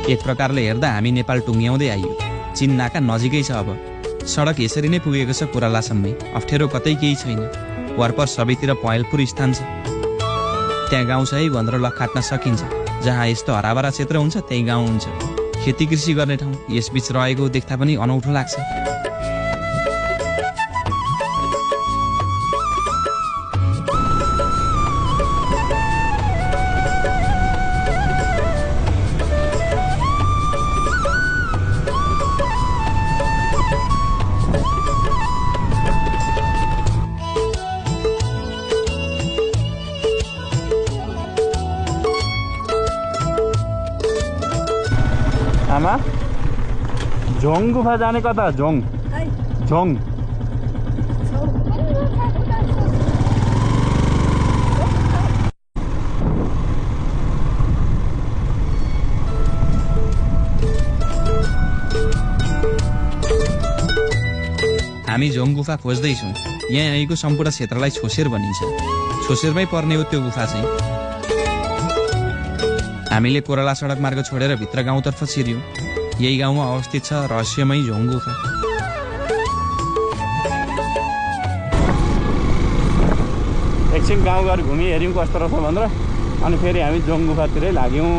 एक प्रकारले हेर्दा हामी नेपाल टुङ्ग्याउँदै आइयो। चीन नाका नजिकै छ। अब सडक यसरी नै पुगेको छ कोरालासम्मै। अप्ठ्यारो कतै केही छैन। वरपर सबैतिर पहेँलपुर स्थान छ। त्यहाँ गाउँ सही भनेर लखाट्न सकिन्छ। जहाँ यस्तो हराभरा क्षेत्र हुन्छ त्यही गाउँ हुन्छ। खेती कृषि गर्ने ठाउँ यसबीच रहेको देख्दा पनि अनौठो लाग्छ। आमा झोङ गुफा जाने कता? झोङ झोङ हामी झोङ गुफा खोज्दैछौँ। यहाँ आएको सम्पूर्ण क्षेत्रलाई छोसेर भनिन्छ। छोसेरमै पर्ने हो त्यो गुफा चाहिँ। हामीले कोराला सडक मार्ग छोडेर भित्र गाउँतर्फ छिर्यौँ। यही गाउँमा अवस्थित छ रहस्यमय झोङ गुफा। एकछिन गाउँघर घुमी हेऱ्यौँ कस्तो रहेछ भनेर अनि फेरि हामी झोङ गुफातिरै लाग्यौँ।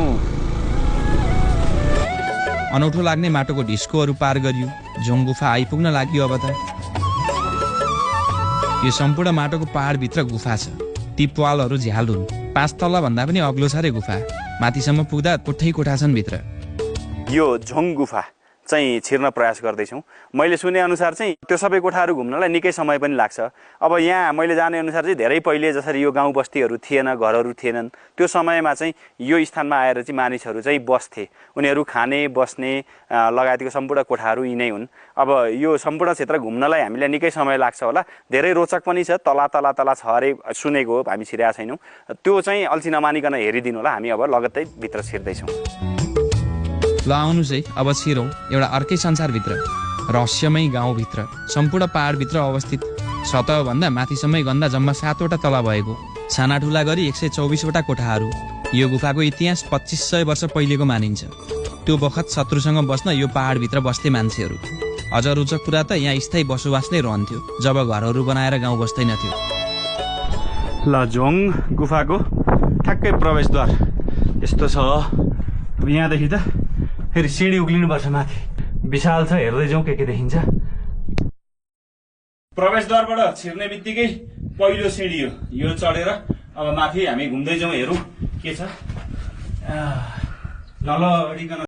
अनौठो लाग्ने माटोको ढिस्कोहरू पार गरियो। झोङ गुफा आइपुग्न लाग्यो। अब त यो सम्पूर्ण माटोको पहाडभित्र गुफा छ। ती प्वालहरू झ्याल हुन्। 5 तला भन्दा पनि अग्लो छ रे गुफा। माथिसम्म पुग्दा कोठै कोठा छन् भित्र। यो झोङ गुफा चाहिँ छिर्न प्रयास गर्दैछौँ। मैले सुने अनुसार चाहिँ त्यो सबै कोठाहरू घुम्नलाई निकै समय पनि लाग्छ। अब यहाँ मैले जाने अनुसार चाहिँ धेरै पहिले जसरी यो गाउँ बस्तीहरू थिएन, घरहरू थिएनन्, त्यो समयमा चाहिँ यो स्थानमा आएर चाहिँ मानिसहरू चाहिँ बस्थे। उनीहरू खाने बस्ने लगायतको सम्पूर्ण कोठाहरू यिनै हुन्। अब यो सम्पूर्ण क्षेत्र घुम्नलाई हामीलाई निकै समय लाग्छ होला। धेरै रोचक पनि छ। तला तला तला छ अरे सुनेको हो, हामी छिरेका छैनौँ। त्यो चाहिँ अल्छी नमानिकन हेरिदिनु होला। हामी अब लगत्तै भित्र छिर्दैछौँ। ल आउनुहोस् है, अब छिरौँ एउटा अर्कै संसारभित्र। रहस्यमय गाउँभित्र सम्पूर्ण पहाडभित्र अवस्थित। सतहभन्दा माथिसम्मै गन्दा जम्मा 7वटा तला भएको। साना ठुला गरी 124वटा कोठाहरू। यो गुफाको इतिहास 2500 वर्ष पहिलेको मानिन्छ। त्यो बखत शत्रुसँग बस्न यो पहाडभित्र बस्थे मान्छेहरू। अझ रोचक कुरा त यहाँ स्थायी बसोबास नै रहन्थ्यो जब घरहरू बनाएर गाउँ बस्दैनथ्यो। ल झोङ गुफाको ठ्याक्कै प्रवेशद्वार यस्तो छ। यहाँदेखि त फेरि सिँढी उक्लिनुपर्छ माथि। विशाल छ, हेर्दै जाउँ के देखिन्छ। प्रवेशद्वारबाट छिर्ने बित्तिकै पहिलो सिँढी हो। यो चढेर अब माथि हामी घुम्दै जाउँ, हेरौँ के छ। ल अडिकन